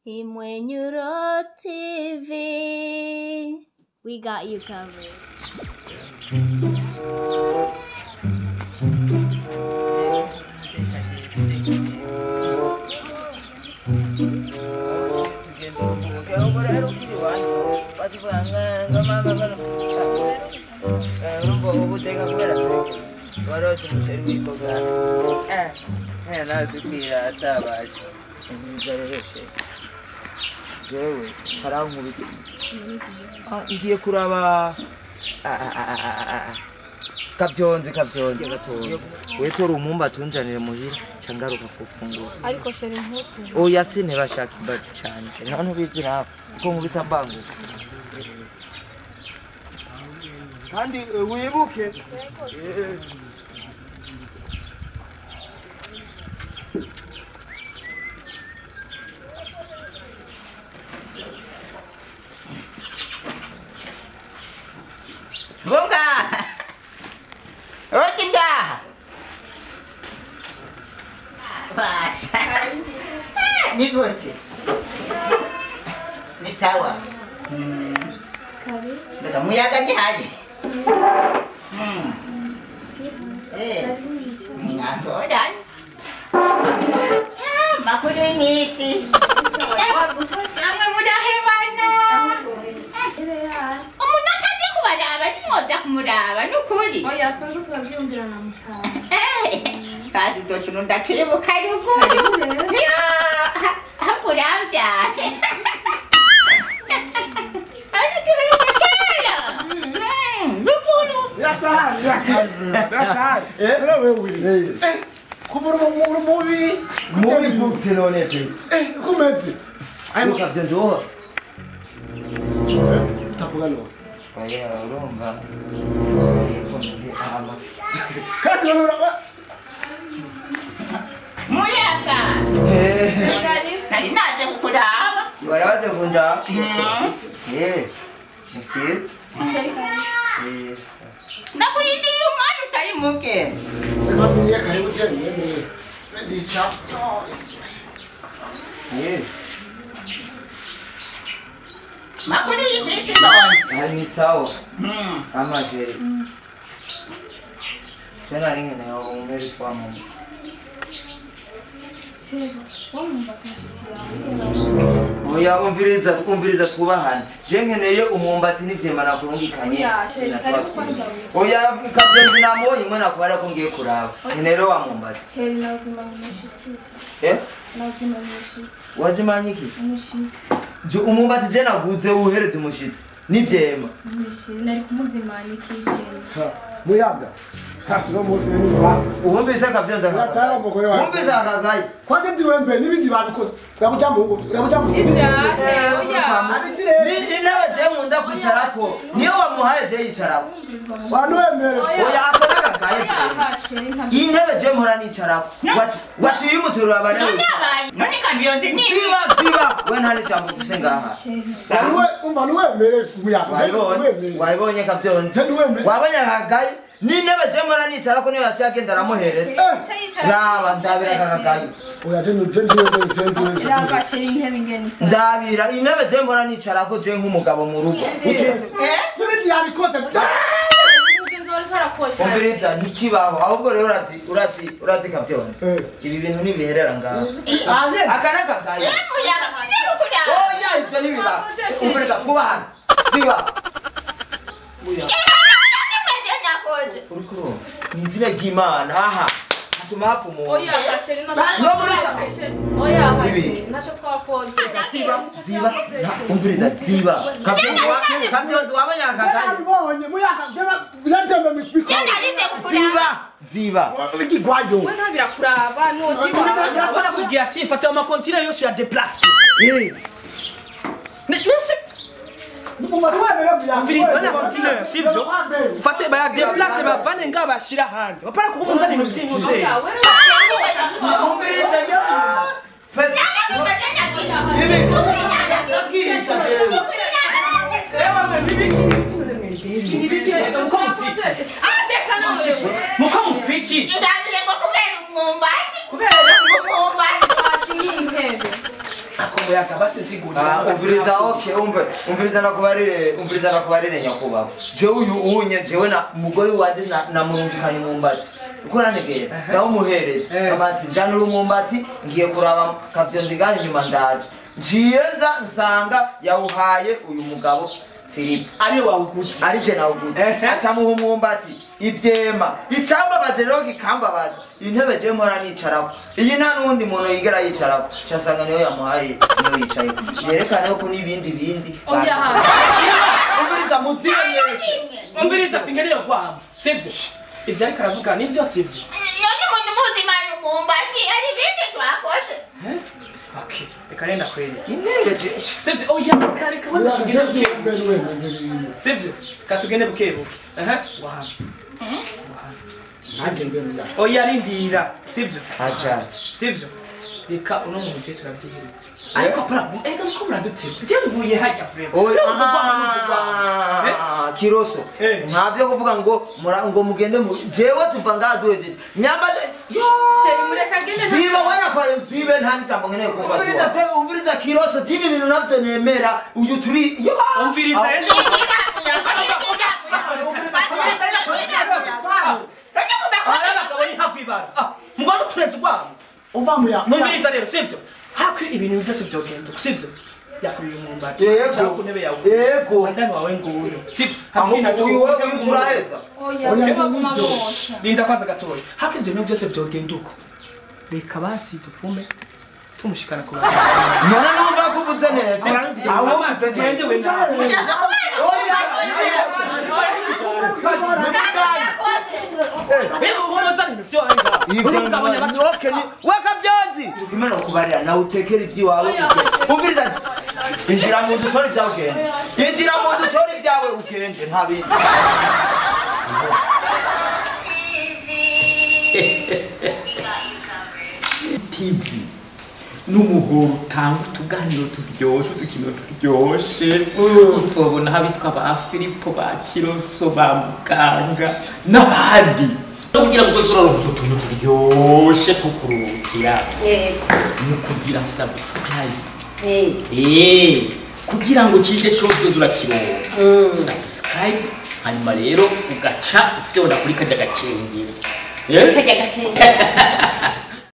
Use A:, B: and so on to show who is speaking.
A: Imwenyuro TV. We got you covered.
B: Jewe harankubitse ngiye kuraba kabyonze gatoya wetora umumba tunjanire muhira cangaruka kufungura
C: ariko shere nkuko
B: oya sintebashaka imbaji canje nta ntubizi nawe kuko nkubita mbanguka kandi wibuke
D: Bunga! Otinga! Basha! Ni gute? Ni sawa.
C: Karibu.
D: Ndaka muyaga ni haje. Eh. Nakodan. Makuru imisi. Namwe mudahebana. Umunota ndi kubaraba nimwoza kumuraba nukuri.
C: Oya twebwe turavyumvira na mutama.
D: Kandi utuntu ndakwibuka ruguru. Hakuramvya. Ariko duheruka kera. Ruguru.
E: Yatari. Wewe. Kubura mubi.
B: Mubi gute none pete.
E: Kumeze.
B: Ayo kabyonze wowe.
E: Utavuga none.
B: Oya urumva.
E: Kandi
D: Muyaga. Nari naje kukuraba.
B: Waraje kundaba? Ni cyiza.
D: Nakurindiye umwanya utari muke.
E: Basi karibu cyane ndica.
D: Makuru y'imisi none.
B: Ni sawa. Amajeri. Cena ringe nayo umeri kwa mama. Oya umviriza twubahane. Je nkeneye umwumbati n'ivyema nakurungikanye. Oya kabyenzi namubonye mwe nakubara ko ngiye kuraba. Nkeneye wa mwumbati.
C: Sheri nawuzimanye umushitsi. Nawuzimanye umushitsi.
B: Wazimanye iki?
C: Umushitsi.
B: Je umwumbati je naguze uhereze umushitsi. N'ivyema.
C: Sheri nari kumuzimana ikisheri.
E: Muyaga. Hasi no musi ni ba.
B: Uwumvise akavyonza
E: akagaye.
B: Uwumvise akagaye.
E: Kwanje ndiwembe n'ibindi babikoze. Urakuja mu ngo, urakuja mu ngo.
C: Ivyahe oya.
B: Ni intebe je nkunda kwicarako. Niyo wamuhaye je yicarako.
E: Bantu wemere.
B: Oya akora akagaye. Intebe je mpora nicarako. Waciye umuterura abana.
D: None abaye. None kavyonze ni.
B: Ziba. We nta n'ijambo ufise ngaha.
E: Wewe umva nuwemere muyaga.
B: Wabonye kavyonze. Wabonye akagaye. Ni intebe je mpora nicarako niyo yaciye agenda aramuhereza. Raba ndabira akagaye.
E: Oya je je.
C: Raba sheri intebe ingene isa.
B: Ndabira intebe je mpora nicarako je nk'umugabo mu rugo.
E: N'ibindi yabikoze.
C: Umugenzi wawe ariko arakosha.
B: Umviriza ntikibaho ahubwo rero urazi kabyonze. Ibi bintu ntibiherera ngaha. Aka n'akagaye.
D: Muyaga ngiye kukuraba.
B: Oya ibyo ntibiba. Umviriza twubahane. Ziba. Uriko ni izina ry'Imana aha. Hatuma hapfa umuntu.
C: Oya sheri oya sheri ntacyo twakoze.
B: Ziba. Umviriza ziba. Kabyonze wabonye akagaye.
E: Nabibonye muyaga byatembe mikoro.
B: Ziba. Ziba.
E: Ikigwayo.
C: We nta birakuraba nuji
F: wawe. Kugira ati mfata amakontine yose ya déplace. Nese Mviriza na kontinere sivyo? Fate baya déplace bavane nga bashira handi. Wapara kukumunza ibintu by'intuze.
B: Umviriza nyo. Ibi. Ndakica jewe.
F: Ewa bibiki Mukamufiki.
D: Ndabire ngo kubera umwumbati.
F: Kubera
D: umwumbati.
C: Intebe.
F: Muyaga basi nsigurira.
B: Umviriza, okay, umve, umviriza nakubarire, umviriza nakubarire nyakubahwa. Jewe uyu unye jewe na mugore wanje namurungikanye umwumbati. Uko uranegera ndawumuhereza amati njanura umwumbati ngiye kuraba Kavyonzi ngaho inyuma ndaje. Nciye nza nsanga yawuhaye uyu mugabo Philippe.
F: Ari wawuguze.
B: Ari je nawuguze. Acamuha umwumbati ivyema. Icambabaje rero gikambabaza. Intebe je mpora nicarako. Iyi nta n'uwundi muntu yigera yicarako. Casanga niyo yamuhaye niyo yicaye. Vyerekane ko n'ibindi bindi.
C: Oya.
B: Umviriza muzibe mwese.
F: Umviriza sinkeneye kwama. Sivyo? Ivyo ariko aravuga nivyo sivyo?
D: None umuntu muzima umwumbati ari ibindi twakoze.
F: Okay, reka renda kweri.
B: Intebe je.
F: Sivyo? Oya, reka banza tugende buke. Sivyo? Ka tugende buke buke. Wahana. Oya rindira, sivyo?
B: Acha.
F: Sivyo? Reka uno muntu je turavyihereza. Ariko apara, ega ko muradutera. Je mvuye hajya vrema.
B: Oya, Kiroso. Ntabyo kuvuga ngo ngo mugende jewe tuva ngaha duhejeje. Nyamba yo.
C: Sheri mureka agende.
B: Ziba wana kwa zibe nta nijambo nkeneye kumva. Umviriza te umviriza Kiroso jibi ibintu navyo nemera uyu turi yo.
F: Umviriza rero. Mugabo turetse urwamo.
E: Uva muya.
F: Mumviriza rero sivyo? Hakwi ibintu byose byogenda sivyo? Yakubira umwumbati.
B: Yego.
F: Ku ntebe yawe.
B: Yego.
F: Bandani wawe nguyo. Sivyo?
B: Aho uyu wewe uyu turaheza.
C: Oya, baguma bosha.
F: Linda kwanza gatoya. Hakwi ibyo bintu byose byogenda uko. Reka basi dupfume tumushikana ku bantu.
B: None numva kuvuze neza. Aho uvuze
F: gende we nawe.
B: Wakavyonzi imana kubarira nawe utekera ibyiwawe umviriza injira mu nzu utora ibyawe ugende injira mu nzu utora ibyawe ugende nta bindi.
G: TV n'umuhoro utanga utuganiro turyoshe udukino turyoshe uzobona abitwa ba Filipo ba Kiroso ba Muganga n'abandi kugira ngo uzoronke utuntu turyoshe tukuruhukira ni kugira subscribe kugira ngo kije cyose uzorakironka subscribe hanyuma rero ugaca ufite kuri kajya gakengera
D: Kajya gakengera.